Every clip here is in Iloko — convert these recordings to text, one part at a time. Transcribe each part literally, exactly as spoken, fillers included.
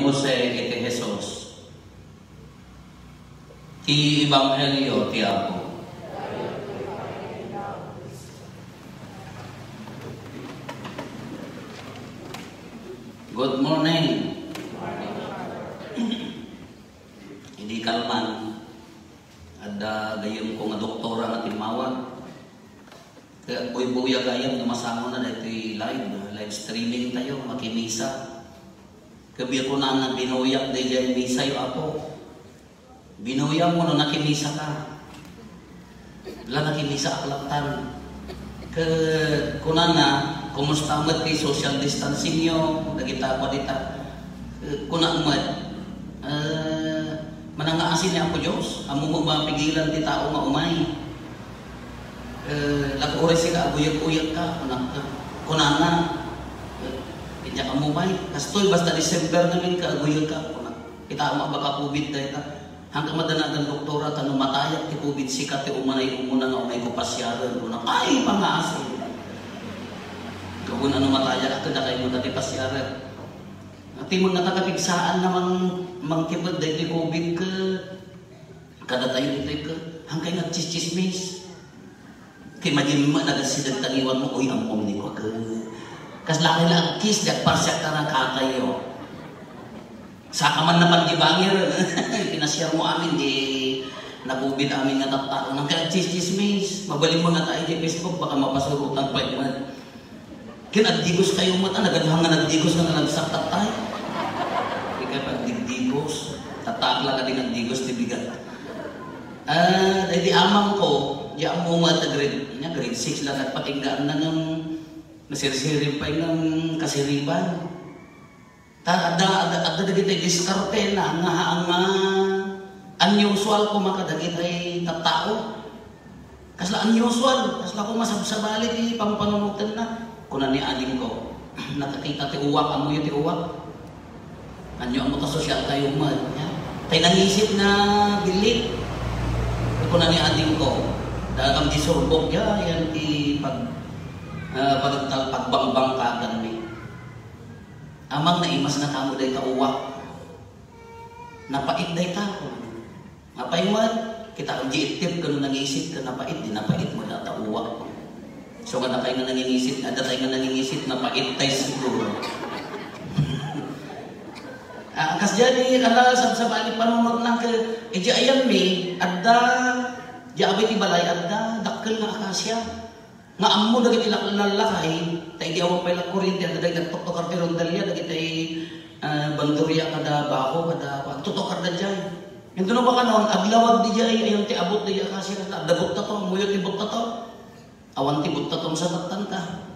Jose iti Jesus. Ti Ebanghelio ti Apo. Good morning. Idi kalman, adda gayyemko nga doktora nga timmawag. Kaya buybuya gayam no masangona daytoy live, live streaming tayo, makimisa. Kabiya kunana, binuyak daydiay misayo, Apo. Binuyam mo no nakimisa ka. La, nakimisa ak lattan. Ket kunana, kumusta met ti social distancing yo? Dagita pa dita. Ket kuna met, eh, manangngaasin ni Apo Dios, ammo met mapigilan ti tao nga umay. Eh, la, uray sika, aguyag-uyag ka, kunak-, kunana. Eh, diak ammo pay. Kastoy, basta December ngamin ka, aguyag ka, kunak. Kita mo, baka COVID dayta. Hangka madanagan doktora, ta no matayak ti COVID, sika ti umanay umuna nga umayko pasiaren, kunak. Ay, pangngaasim. Gapu no matayak, ket dakay mo dati pasiaren. Timon nga ta kapigsaan nga mang-, mangtiped daytoy COVID ket kadatayo ditoy ket, hangkay nga agtsistsismis. Kay madimma, nagasideg tangiwan mo, "Uy, ammom ni ko, ke." Kasla kay la agkis, di agparsiak ta nakakayo. Saka man na pagdibangir, pinasiar mo amin, di nagubid amin nga tattao. Nang kay agtsistsismis, mabalin mo nga tayo di Facebook, baka mapasurutan pa man. Kin agdigos kayo met, ah, nagadhang nga nagdigos nga nalagsak tattay. Di kay pagdigdigos, tattaak lang a di nagdigos ti bigat. Ah, daydi amang ko, di ammo met a grade, nya grade six la nagpatinggaan na ngem nasirsirim pay ngem kasiriban. Ta adda, adda, adda dagiti diskarte na nga, nga unusual koma kadagiti tattao. Kasla unusual, kasla koma sabsabali ti pampanunotenna. Kuna ni adingko, "Nakakita ti uwak, ammoyo ti uwak?" Anyo, ammo ta sosyal tayo met, ya. Tay nangisit nga bilit. Kuna ni adingko, "Dagam di surbok, ya, yan ti pag, ah, pag, pagbangbangkaganmi." "Amang, naimas na kamo dayta uwak. Napait dayta." Apay met, kita di ittip ken nangisit ken napait, di napait mo dayta uwak. So, nga dakay nga nangingisit, adda tay nga nangingisit, napait tay siguro. Ah, kas diay ala sabsabali panunotna ket, iti ayanmi, adda, di abay ti balay, adda, dakkel nga akasia. Nga ammo dagiti lak-, lallakay, ta idi awan pay la kuryente, adda dagiti nagtuktokar ti rondalya, dagiti, ah, bandurya kada baho, kada kuan, agtutokarda diay. Ket no bakanon, aglawag diay, ayan ti abut diay akasia, adda buttato, ammoyo ti buttato. Awan ti buttato, sa tattanta.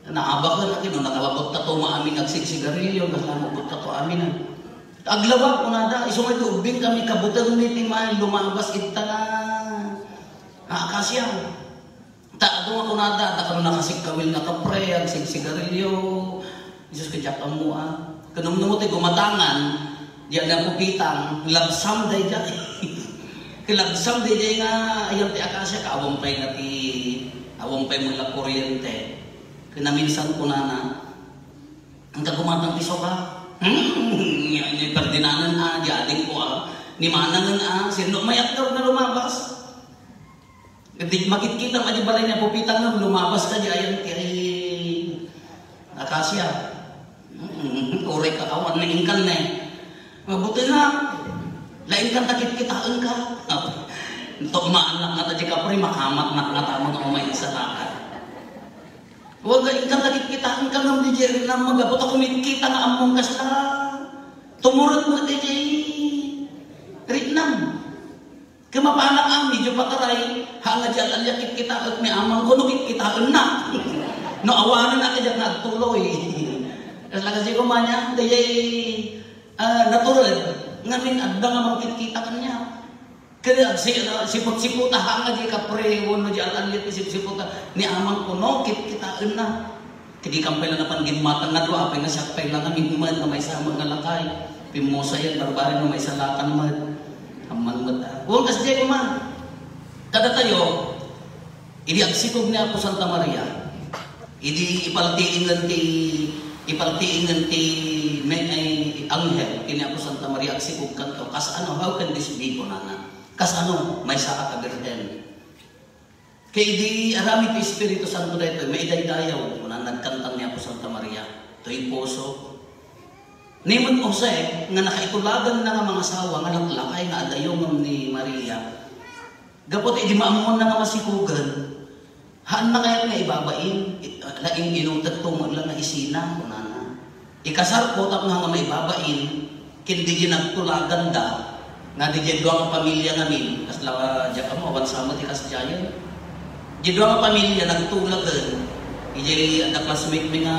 Naabaken, akin, no, nakabuttato, maamin, agsigsigarilyo, kasla mo buttato, amin, ah. Aglawag, kunada, isu nga iti ubbing kami, kabutengmi ti may lumabas, itta nga, ah, akasia. Ta adu nga kunada, adda kano nakasikkawil nga kapre, agsigsigarilyo. Jesus, kadiak ammo, ah. Kanumnum ti gumatangan, di agpupitang, labsam daydiay. Kalabsam daydiay nga ayan ti akasia, ka awan pay nga ti, awan pay met la kuryente. Kinaminsan kunana, "Anta gumatang ti suka?" Hmm, ni, ni Ferdinandan, ah, di adingko, ah. Ni Manangen, ah, sino mayat daw nga lumabas? Ket di makitkita nga di balay nga pupitang nga lumabas ka di ayan ti ay akasia. Mm, uray ka awan ni ingkan ne. Mabuti na. Lain kan ta kitkitaen ka. Tok maanak nga ta di kapre, makamatnak nga tamo nga umay sa lakad. Wa nga ingkan ta kitkitaen ka ngem di Jerry na magabuta kumitkita nga ammong kasla. Tumurot mo di Jerry. Ritnam. Ket mapanak a, medyo pataray, ha nga di al-, alya kitkitaek ni amang ko no kitkitaenna. No awanen a kadiak nga agtuloy. Kasla kasi kumanya, dayay, ah, natured, ngamin adda nga mangkitkita kaniak. Kaya agsi-, ano, sipot-sipota, ha nga di kapre, wenno di al-, alya ti sipsipota ni amang ko no kitkitaenna. Ket di kan pay la napan ginmatang nga dua, apay nga siak pay la nga minman nga maysa met nga lakay. Pimmusayan, barbari no maysa lakay met. Amman met, ah. Wen, kasdiay koma. Kadatayo, idi agsikog ni Apo Santa Maria, idi ipaltiingen ti, ipaltiingen ti May ay anghel, kini Apo Santa Maria, agsikog kanto, "Kas ano, how can this be?" kunana. "Kas ano, maysaak a birhen." Kay idi aramid ti Espiritu Santo daytoy, maidaydayaw, kuna nagkantang ni Apo Santa Maria, toy puso. Ni met Jose, nga nakaitulaganna nga mangasawa, nga laklakay nga adayungem ni Maria. Gapu ta idi maammonna nga masikogen, haanna kayat nga ibabain, it-, laing inutek to met lang nga isina, kunana. Ikasarko tapno nga maibabain, ken diay nagtulaganda, nga diay dua nga pamilya ngamin, kasla, diak ammo, awan sa met ti kasdiayen. Diay dua nga pamilya, nagtulagen, diay adda classmate mi nga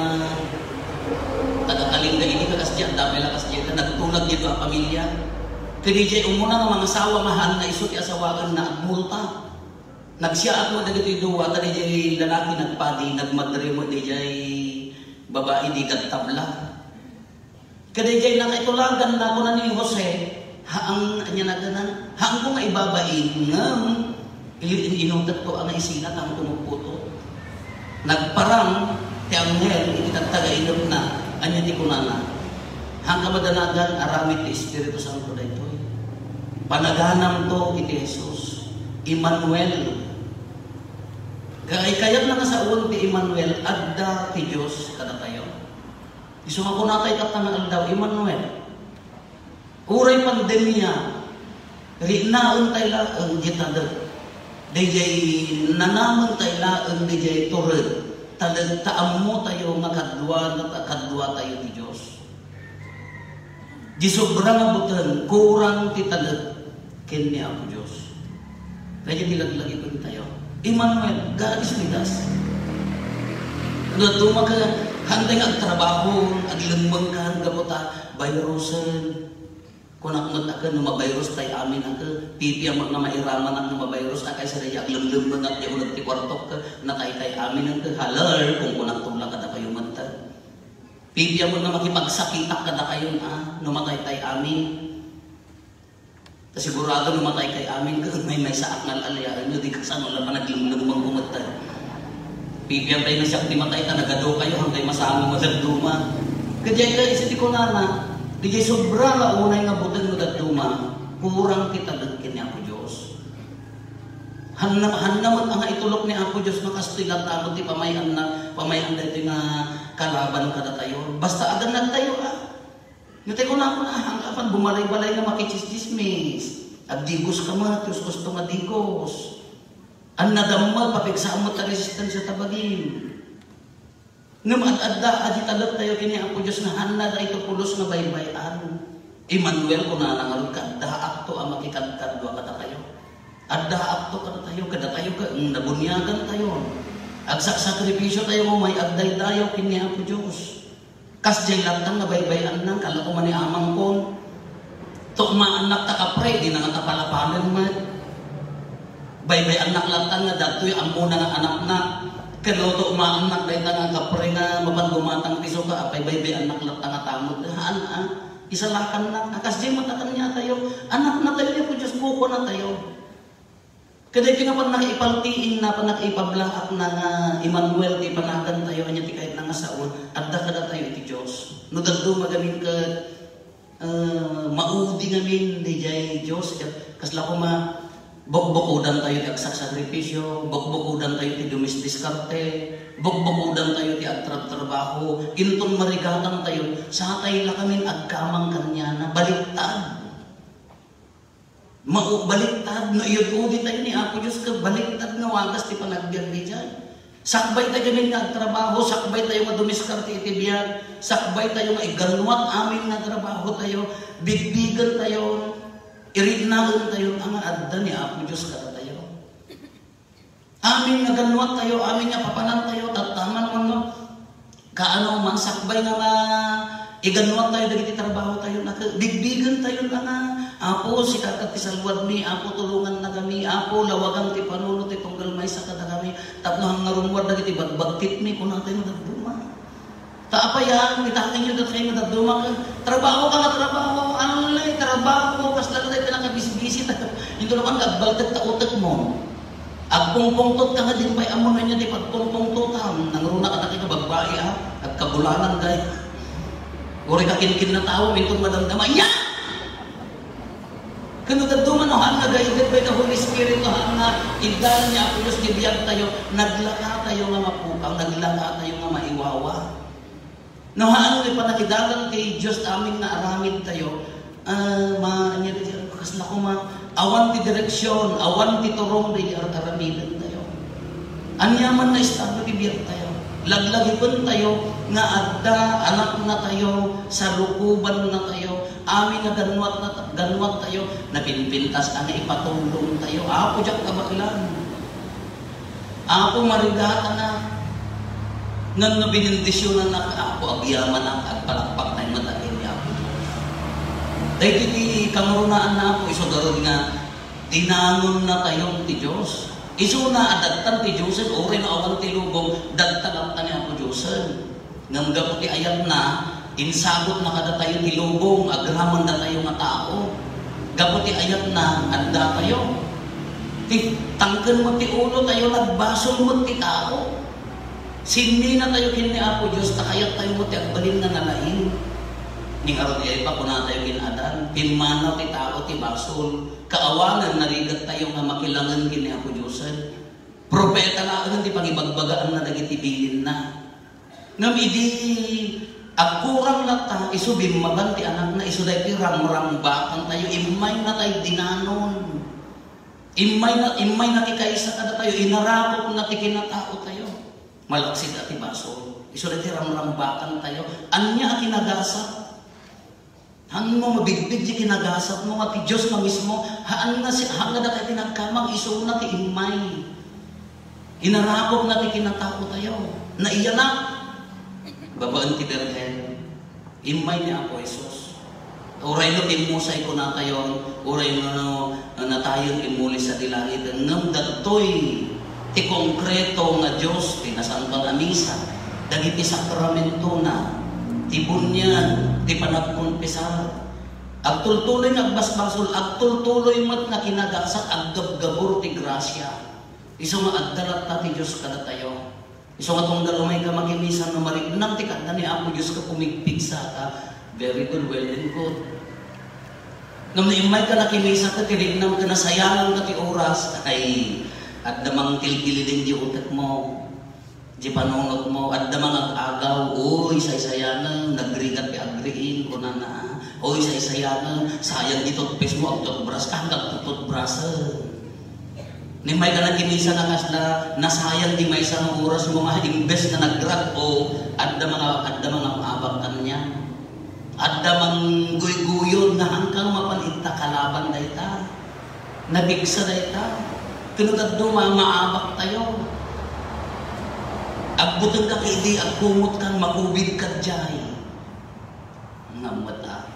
taga Kalinga idi, kasdiay, adda pay la kasdiay, nagtulag diay dua nga pamilya. Ken diay umuna nga mangasawa, nga haan nga isu ti asawaenna, agmulta. Nagsiaat met dagiti dua, ta diay lalaki nagpadi, nagmadre met diay babai di gagtabla. Kadaydiay nakaitulaganna, kuna ni Jose, "Haang, ania naganan? Haanko nga ibabain, ngem i-, in-, inutek to nga isina, haanko magputo." Nagparang ti anghel iti tagtagainepna, ania ti kunana? Haanka madanagan, aramid ti Espiritu Santo daytoy. Panaganam to iti Jesus, Emmanuel. Kay kayatna nga sawen ti Emmanuel, adda ti Dios kadatayo. Isu nga kunatay tatta nga aldaw, Emmanuel. Uray pandemia, riknaen tay laeng diay talek. Daydiay nanamen tay laeng daydiay tured, talek ta ammo tayo nga kadua, ta kadua tayo ti Dios. Di sobra nga buteng, kurang ti talek ken ni Apo Dios. Kaya ti laglagipentayo, Emmanuel, God is with us. Ano, dadduma ka, haantay nga agtrabaho, aglemmengkan, gapu ta virusen. Kunak met a ken, no mavirus tay amin a ken, pipiam nga mairamanak nga mavirus a, kaysa daydiay aglemlemmengak diay uneg ti kuartok ken, nataytay amin a ken, halal, kunkunak tula kadakayo met ta. Pipiam nga makipagsakitak kadakayon a, no mataytay amin. Ta sigurado no mataytay amin, ket maymaysaak nga al-aliaenyo, di kasano la panaglemlemmengko met ta. Pipiam tay no siak ti matay ta nagadu kayo, haantay masango nga dadduma. Ket diay ket isu ti kunana, diay sobra nga unay nga buteng no dadduma, kurang ti talek ken ni Apo Dios. Hanna, hanna met a nga itulok ni Apo Dios nga kastoy latta met ti pamay-anna, pamay-an daytoy nga kalaban kadatayo. Basta agannadtayo a. No tay kunakon a, haanka apan bumalay-balay nga makitsismis. Agdigos ka met, ti usto nga digos. Annadam met, papigsaam met ta resistensia ta bagim. Ngem ad-adda a di talektayo ken ni Apo Dios nga haanna daytoy pulos nga baybay-an. Emmanuel, kunana ngarud, addaakto a makikadkadua kadakayo. Addaakto kadatayo, kadatayo ket nabuniagantayo. Agsakripisiotayo nga umay agdaydayaw ken ni Apo Dios. Kasdiay latta nga baybay-annak, kala ko man ni amangkon. Tukmaannak ta kapre, di na nga tapalapanen met. Baybay-annak latta nga datoy ammona nga anaknak. Ken no tukmaannak dayta nga kapre nga mapan gumatang ti suka, apay baybay-annak latta nga tamot. Haan a, isalakannak. A, kasdiay met a kaniatayo, anaknatayo ti Apo Dios, kukuanatayo. Kadaytoy nga pannakaipaltiingna, pannakaipablaakna nga Emmanuel ti panagantayo, ania ti kayatna nga sawen, adda kadatayo iti Dios. No dadduma ngamin ket, eh, maudi ngamin daydiay Dios, ket kasla koma, bukbukodantayo ti agsaksakripisio, bukbukodantayo ti dumisdiskarte, bukbukodantayo ti agtrabtrabaho, inton marigatantayo, satay la kamin agkamang kaniana, baliktad. Mao, baliktad, no iyud-udi tayo ni Apo Dios ket baliktad nga wagas ti panagbiag daydiay. Sakbay tayo ngamin nga agtrabaho, sakbay tayo nga dumiskarte iti biag, sakbay tayo nga iganuat amin nga trabaho tayo, bigbigen tayo, iriknaen tayo, a nga adda ni Apo Dios kadatayo. Amin nga ganuat tayo, amin nga papanan tayo, tattaman wenno kaano man sakbay nga ma-, iganuat tayo dagiti trabaho tayo, naka-, bigbigen tayo na nga, "Apo, sika ket ti salwadmi, Apo, tulonganna kami, Apo, lawagam ti panunot ti tunggal maysa kadakami, tapno hangngarummuar dagiti bagbagtitmi," kuna tayo dadduma. Ta apay a, kitaenyo datoy nga dadduma ket trabaho ka nga trabaho, alay, trabaho, kasla dayta nakabisbisi ta. Inton napan nga agbaltek ta utekmo. Agpungpungtot ka nga di pay ammo ania ti pagpungpungtotam, nangruna ka dagiti babbai a, agkabulanan gayam. Uray ka kinkinatawem, inton madamdama, nya! Ken no dadduma no haan nga guided by the Holy Spirit, no haan nga iddalan ni Apo Dios ti biagtayo, naglakatayo nga mapukaw, naglakatayo nga maiwawa. No haan nga panakidalan ti Dios amin nga aramidtayo, ah, ma-, anya ti, kasla koma, awan ti direksion, awan ti turong daydi ar-, aramidentayo. Ania man nga estado ti biagtayo, laglagipentayo nga adda anaknatayo, salukobannatayo, amin nga gannuatna-, gannuattayo, napinpintas a nga ipatulongtayo. Apo, diak kabaelan. Apo, marigatanak. Ngem no binendisionannak, Apo, agyamanak, agpalakpak na met a ken ni Apo Dios. Daytoy ti kangrunaan na, Apo, isu garud nga dinanonnatayon ti Dios. Isuna a dagtan ti Diosen, uray no awan ti lubong, dagtan latta ni Apo Diosen. Ngem gapu ti ayatna, insagutna kadatayo ti lubong, agraman datayo nga tao. Gapu ti ayatna, addatayo. Ti tangken met ti ulotayo, nagbasol met ti tao. Sinninatayo ken ni Apo Dios, ta kayattayo met ti agbalin nga nalaing. Ni ngarud, aya pa kunatayo ken Adan, pimmanaw ti tao ti basol, kaawanen narigattayo nga makilangen ken ni Apo Diosen. Propeta laeng ti pangibagbagaanna dagiti bilinna. Ngem idi agkurang latta, isu bimmagan ti anakna, isu daytoy ramrambakantayo, immaynatay dinanon. Immayna, immayna ti kaysa kadatayo, inarakopna ti kinataotayo. Malaksid a ti basol. Isu daytoy ramrambakantayo. Ania a kinagasat? Haanmo mabigbigen ti kinagasatmo nga ti Dios nga mismo, haan nga si-, haan nga dakayo ti nagkamang, isuna ti immay. Inarakopna ti kinataotayo. Naiyanak. Babaen ti Birhen. Immay ni Apo Jesus. Uray no timmusay kunatayon, uray no, no natayon immuli sadi langit, ngem dagtoy ti konkreto nga Dios, ti Nasantoan a Misa, dagiti sakramentona, ti buniag, ti panagkonfesar. Agtultuloy nga agbasbasol, agtultuloy met nga kinagasat, aggabgabur ti grasia. Isu nga adda latta ti Dios kadatayo. Isu nga tunggal umayka makimisa no mariknam ti kaadda ni Apo Dios ket pumigpigsaka, very good, well and good. Ngem no immayka nakimisa ket tinignan ket nasayanganka ti oras, ay, adda mangtilgiliding di utekmo, di panunotmo, adda mangag-agaw, "Uy, saysayangen, nagrigat ti agriing," kunana. "Uy, saysayangen, sayang di toothpaste mo, agtutbras ka, hanggang tututbrasen." Ni may ka nagkimisa nga kasla, nasayang di maysa nga oras mo nga imbes nga nagrag-o, adda mga, adda mga maabak kanian. Adda mangguyguyon nga hangkang mapan ita kalaban dayta. Nabigsa dayta. Ken no dadduma, maabak tayo. Agbuteng ka idi, agkumot kan, makubid ka jay. Nga mata.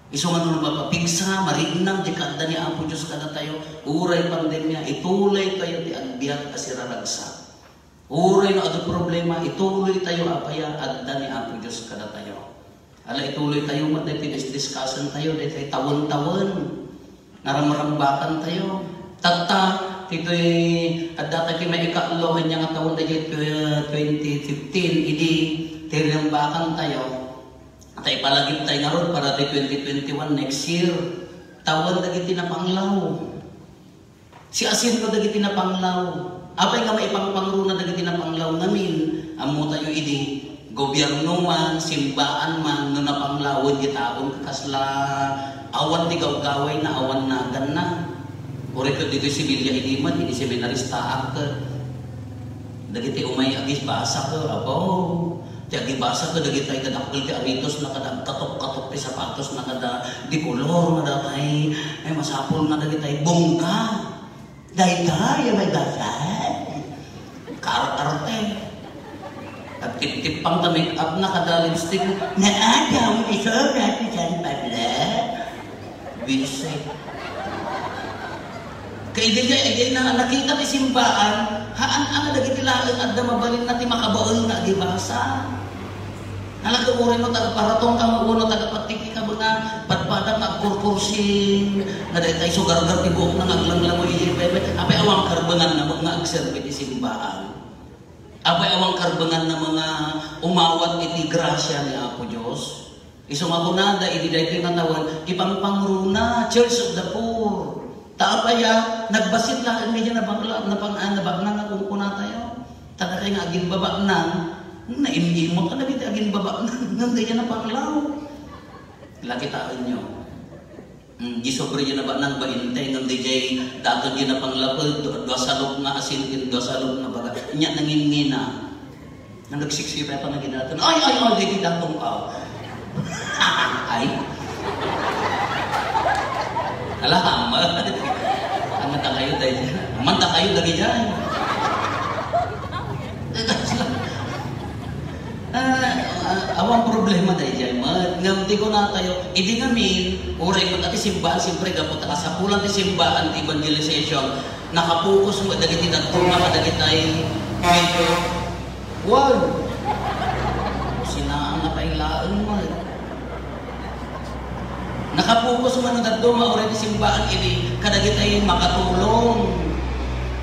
Isu nga no mapapigsa, mariknam ti kaadda ni Apo Dios kadatayo, uray pandemia, ituloy tayo ti agbiag a siraragsak. Uray no adu problema, ituloy tayo a paya adda ni Apo Dios kadatayo. Ala, ituloy tayo met daytoy disdiskasen tayo, daytoy tawen-tawen. Naramrambakan tayo. Tatta, ditoy adda tayo ti maikatlo, anya nga tawen daytoy tw-, twenty fifteen, idi, tirambakan tayo. Ata ipalagip tayo ngarud para ti twenty twenty-one next year. Tawen dagiti napanglaw. Siasino dagiti napanglaw? Apay nga maipangpangruna dagiti napanglaw ngamin? Ammo tayo idi, gobierno man, simbaan man, no napanglawen ti taon, kasla awan ti gawgawayna, awan naganna. Uray ket ditoy Sevilla idi man, idi seminaristaak ket dagiti umay agibasa ket, apo, ti agibasa ket dagitay kadakkel ti aritosna kada agkatok-katok ti sapatosna kada di kolor nga datay. Ay, masapul nga dagitay bongga. Daytay, may datay. Kaar-arte. Nagtiptipang ta make-up na kada lipstick. Naadaw iso na ti San Pablo. Bisik. Kay idi jay, idi na nakita ti simbaan, haan nga dagiti laeng adda mabalinna ti makabael nga agibasa. Nalaka uray no taga-paraton ka, wenno taga-patiki ka, nga padpada nga agkurkursing, nga daytay sugargar ti buokna nga aglanglangoy iti bebe. Apay awan karbenganna nga agserbi ti simbaan. Apay awan karbengan na mga umawat iti grasia ni Apo Dios? Isu nga kunada, idi daytoy nga tawen, ipangpangruna, Church of the Poor. Ta apay a, nagbassit laeng medyo nabakla, napang-, ah, nabaknang nga kunkunatayo. Ta dakay nga aginbabaknang, naimimot ka dagiti aginbabaknang, ngem dayta napanglaw. Lakitaenyo. Mm, di sobre di nabaknang bainte, ngem diay daton di napanglaw, du-, dua salok nga asin, ken dua salok nga baga. Nya nangingina. Nga nagsiksipay pa nga gidaton. Ay, ay, ay, di, di, datong ka. Ay. Ala, hama. Ang mata kayo, dahil. Ang mata kayo, dahil dyan. Ah, ah, awan problema daydiay met. Ngem ti kunatayo, idi ngamin, uray met ti simbaan, siyempre, gapu ta kasapulan ti simbaan ti evangelization, nakapokus met dagiti dadduma kadagitay medyo, wow! Sinaang na pay laeng met. Nakapokus man dadduma uray ti simbaan idi kadagitay makatulong.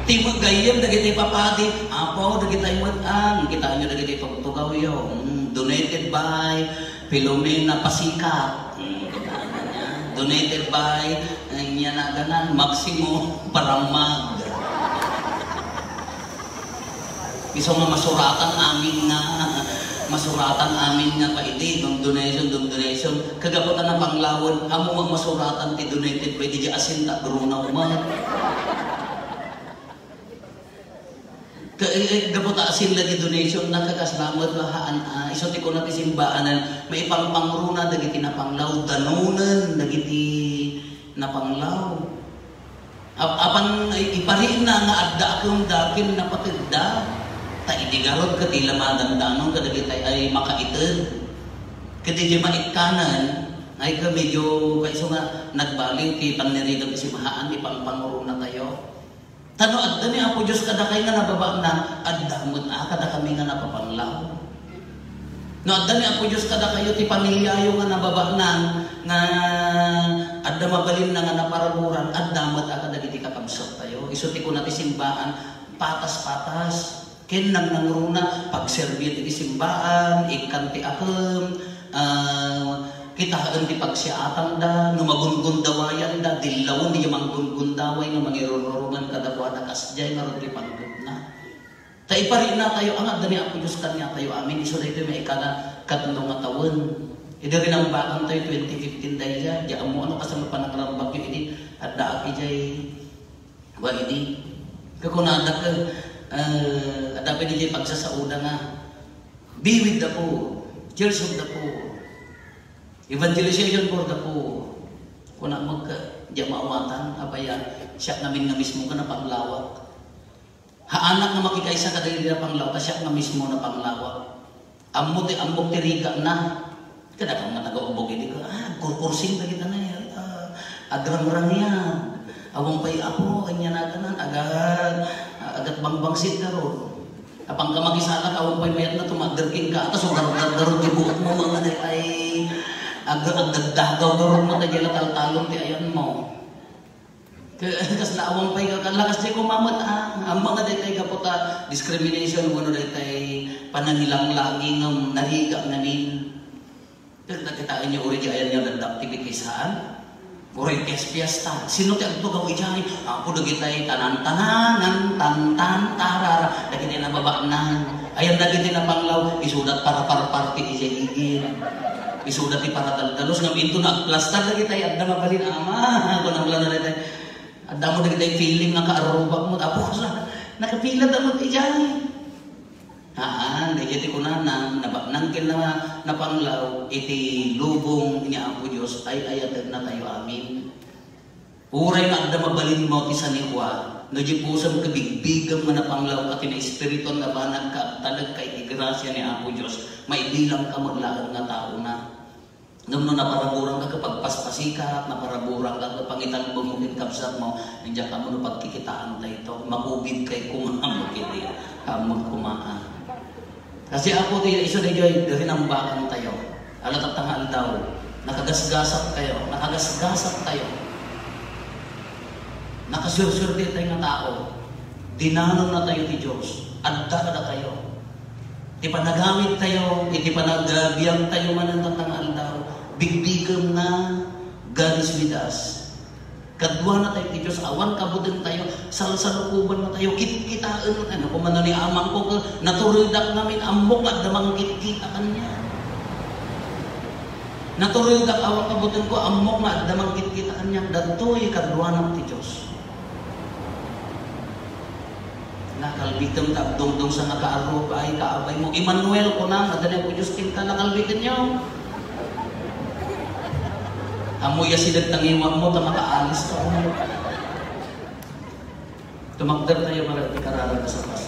Ti gayyem dagiti papadi, apo, dagitay met ang, kitaenyo dagiti tugtugawyo. Mm, donated by Filomena Pasikat. Mm, donated by, eh, niya naganan, Maximo Paramag. Isu nga masuratan amin nga, masuratan amin nga pa idi, dom donation, dom donation. Kagapu ta napanglawen, ammo nga masuratan ti donated by, di asin ta grunaw man. Ka-, eh, eh, gapu ta asin lagi donation na, kakasla met la haan, ah, isu ti kuna ti simbaanan, maipangpangruna dagiti napanglaw, danunen dagiti napanglaw. Ap-, apan i-, iparienna nga adda a kemda ken napategda, ta idi garud ket ila madandanon kadagitay a makaited. Ket idi maikkanen, ay, ket medyo kaiso nga nagbaliw ti pannirigan ti simbaan, ipangpangrunatayo. Ta no adda ni Apo Dios kadakay nga nababaknang, adda met a kadakami nga napapanglaw. No adda ni Apo Dios kadakayo ti pamiliayo nga nababaknang, nga adda mabalinna nga naparaburan, adda met a kadagiti kakabsattayo. Isu ti kuna ti simbaan, patas-patas. Ken nangnangruna, pagserbi iti simbaan, ikkan ti akem, ah, kitaen ti pagsiatangda, no magungundawayanda, dillawen diay manggungundaway nga mangirururuman kadakuada, kasdiay ngarud ti panggepna. Ta ipariennatayo, nga adda ni Apo Dios kaniatayo amin, isu daytoy maikana katlo nga tawen. Idi rinambakantayo twenty fifteen daydiay, di ammo no kasano panagrambakyo idi addaak idiay, wa idi. Kakunada ket, eh, adda pay diay pagsasaoda nga, "Be with the poor, Church of the Poor, Evangelization for the Poor." Kuna met, di maawatan, apay a, siak ngamin nga mismo ket napanglawak. Haanak nga makikaisa kadagiti napanglawak, ta siak nga mismo napanglawak. Ammo ti, ammok ti rigana. Kadakam nga taga-ubog idi ka, ah, kurkursing dagita na yan. Ah, agrangrang yan. Awan pay apo, anya na ganan, aga-, agatbangbangsit garud. Apang ka makisalak, awan pay mayat na tumaderking ka, atas, so garud-garud ti buot mo, mga na ay, aga-, agdagdagaw garud mo, ta diay la taltalon ti ayan mo. Ka-, kasla awan pay ka-, lakas di kumamat, ah. Ammok nga daytay gapu ta discrimination, wenno daytay panangilanglangi nga narigat ngamin. Ket nakitaenyo uri di ayan nga bad activities, haan? Uray pias-piasta. Sino ti agtugaw idiay? Apo, dagitay tanan-tananan, tan-tan-tarara, dagitay nababaknang. Ayan dagiti napanglaw, isuda ti paraparparti idiay igid. Isuda ti paradaldalos, ngem inton naagplastar dagitay adda mabalin, ama, kunam la dagitay. Adda mo dagitay feeling nga kaarrubak mo, tapos nakapila da mo ti idiay. Haan, dagiti kunana, nabaknang ken na, napanglaw iti lubong ni Apo Dios, ay-ayatenna tayo amin. Uray nga adda mabalinmo ti sanikua, no di pusem ket bigbigem nga napanglaw ket ti naespirituan nga banag ka agtalek ka iti grasia ni Apo Dios, maibilang ka met laeng nga taona. Ngem no naparaburan ka ket pagpaspasikat, naparaburan ka ket pangitalbem mo ken kabsatmo, diak ammo no pagkikitaan daytoy, makubid kay kumaam ket di, ammo kumaan. Kasi Apo ti isu daytoy, daytoy nambakan tayo. Ala tatta nga aldaw, nakagasgasak kayo, nakagasgasak tayo. Nakasursur tayo nga tao. Dinanon na tayo ti Dios. Adda kada kayo. Iti panagamit tayo, iti panagbiag tayo manen tatta nga aldaw, bigbigem nga God is with us. Kaduana tayo ti Dios, awan kabuteng tayo, salsalukoban tayo, kitkitaen, ano, kumano ni amangko, naturedak ngamin, ammok nga adda mangkitkita kaniak. Naturedak, awan kabutengko, ammok nga adda mangkitkita kaniak, datoy kaduanak ti Dios. Nakalbitem ta agdungdung sa nga kaarruba ay kaabay mo. Emmanuel, kunam, adda ni Apo Dios kenka, nakalbitenyo. Ammo ya sidagtangiwak mo, ta makaalis ka. Tumakder tayo para iti kararag sa Pasko.